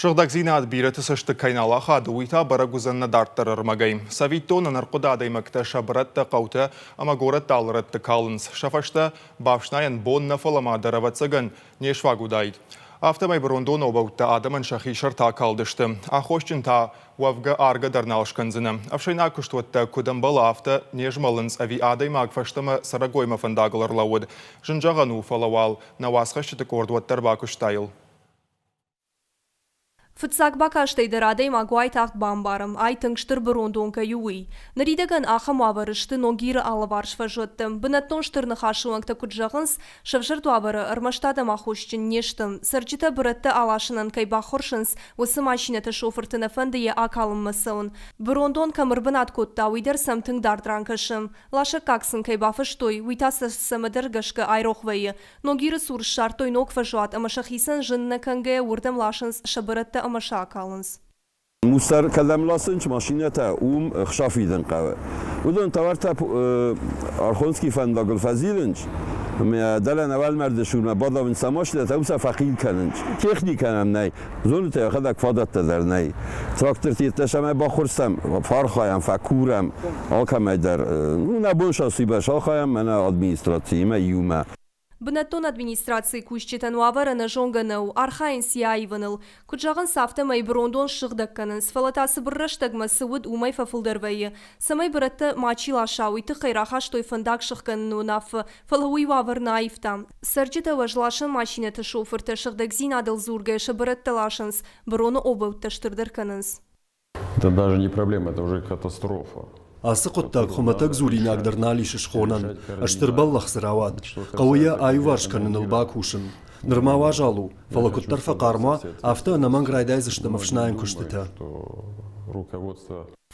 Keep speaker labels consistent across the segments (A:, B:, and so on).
A: Сыгъдӕгдзинад бирӕты цӕсты кӕй нал ахады, уый та бӕрӕг уыдзӕн нӕ дарддӕры ӕрмӕгӕй. Цӕвиттон, ӕнӕрхъуыды адӕймӕгтӕ сӕ бырӕттӕ хъӕутӕ ӕмӕ горӕтты алы рӕтты калынц. Сӕ фӕстӕ бафснайӕн бон нӕ, фӕлӕ ма дӕр, ӕвӕццӕгӕн, не сфаг уыдаид. Афтӕмӕй бырондоны обӕуттӕ адӕмӕн сӕхи сӕртӕ акалдысты. Аххосджын та уӕвгӕ аргӕ дӕр нал скӕндзынӕ. Ӕфсӕйнаг куыстуӕттӕ куыд ӕмбӕлы, афтӕ не змӕлынц ӕви адӕймаг фӕстӕмӕ цӕрӕгоймӕ фӕндагыл ӕрлӕууыд. Зын зӕгъӕн у, фӕлӕ уал нӕ уацхӕсджыты къорд уӕддӕр бакуыста йыл.
B: Фыццаг бакастӕй дӕр адӕймаг уайтагъд бамбары, ай тынг стыр бырондон кӕй у, уый. Ныридӕгӕн ахӕм уавӕры сты Ногиры алыварс фӕзуӕттӕ. Бынӕттон Стыр Ныхасы уӕнгтӕ куыд зӕгъынц, сӕвзӕрд уавӕры ӕрмӕст адӕм аххосджын не сты. Цӕрджытӕ бырӕттӕ аласынӕн кӕй баххуырсынц, уыцы машинӕты шофырты нӕ фӕнды йӕ акалынмӕ цӕуын. Бырондон кӕм ӕрбынат кодта, уый дӕр сӕм тынг дард ран кӕсы. Ласӕггаг сын кӕй бафыстой, уый та сӕ цӕмӕдӕр гӕсгӕ айрох вӕййы. Ногиры цур ссардтой ног фӕзуат ӕмӕ сӕхицӕн зын нӕ кӕнгӕйӕ уырдӕм ласынц сӕ бырӕттӕ ӕмӕ сӕ акалынц.
C: Мусор кӕдӕм ласынц машинӕтӕ, уым ӕхца фидын хъӕуы. Уыдон товартӕ Архонский фӕндагыл фӕзилынц, ӕмӕ дӕлӕ нӕ уӕлмӕрды цурмӕ бадавынц сӕ машинӕтӕ, уым сӕ фӕхъил кӕнынц. Техникӕ нӕм нӕй, зонут йӕхӕдӕг фадӕттӕ дӕр нӕй. Тракторты йедтӕ сӕмӕ баххуырстам, фӕархайӕм, фӕкурӕм алкӕмӕй дӕр. Ну, нӕ бон сӕ уыйбӕрц архайӕм, мӕнӕ администрациимӕ иумӕ.
B: Бынӕттон администрацийы кусджытӕн уавӕр ӕнӕзонгӕ нӕу, архайынц йӕ аивыныл. Куыд зӕгъынц, афтӕмӕй бырондон ссыгъдӕг кӕнынц, фӕлӕ та цыбыр рӕстӕгмӕ цы уыд, уымӕй фӕфылдӕр вӕййы. Цӕмӕй бырӕттӕ мачи ласа, уый тыххӕй рахастой фӕндаг сыхгӕныны уынаффӕ, фӕлӕ уый уавӕр нӕ аивта. Цӕрджытӕ уӕзласӕн машинӕты шофыртӕ сыгъдӕгдзинадыл дзургӕ сӕ бырӕттӕ ласынц, быроны обӕуттӕ стырдӕр кӕнынц.
D: Это даже не проблема, это уже катастрофа.
E: Ацы хъуыддаг хуымӕтӕг дзуринаг дӕр нал ис схонӕн, стыр бӕллӕх дзы рауад. Хъӕуы йӕ аиуварс кӕныныл бакусын. Нырма уазал у, фӕлӕ куыддӕр фӕхъарм уа, афтӕ ӕнӕмӕнг райдайдзыстӕм ӕфснайӕн куыстытӕ.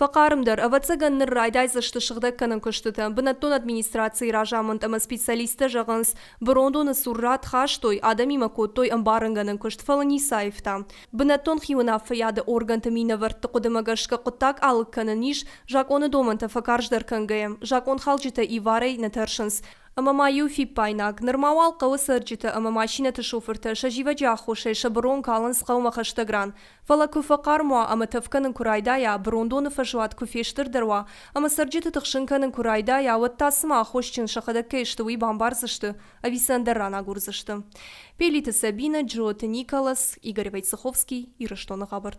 B: Фӕхъармдӕр, ӕвӕццӕгӕн ныр райдайдзысты сыгъдӕг кӕнын куыстытӕ. Бынӕттон администрацийы разамынд ӕмӕ специалисттӕ зӕгъынц, бырондоны цур рад хастой, адӕмимӕ кодтой ӕмбарынгӕнӕн куыст, фӕлӕ ницы аивта. Бынӕттон хиуынаффӕйады органты минӕвӕртты хъуыдымӕ гӕсгӕ хъуыддаг алыг кӕнӕн ис, закъоны домӕнтӕ фӕкарздӕр кӕнгӕйӕ. Закъонхалджытӕ иварӕй нӕ тӕрсынц. Ӕмӕ ма иу фиппаинаг, нырма уал хъӕуы цӕрджытӕ ӕмӕ машинӕты шофыртӕ сӕ зивӕджы аххосӕй сӕ бырон калынц хъӕумӕ хӕстӕг ран. Фӕлӕ куы фӕхъарм уа ӕмӕ тӕф кӕнын куы райдайа, бырондоны фӕзуат куы фестырдӕр уа ӕмӕ цӕрджыты тыхсын кӕнын куы райдайа, уӕд та цыма аххосджын сӕхӕдӕг кӕй сты, уый бамбардзысты ӕви сӕ ӕндӕр ран агурдзысты. Пелиты Сабинӕ, Джиоты Николас, Игорь Войцеховский, Ирыстоны хабӕрттӕ.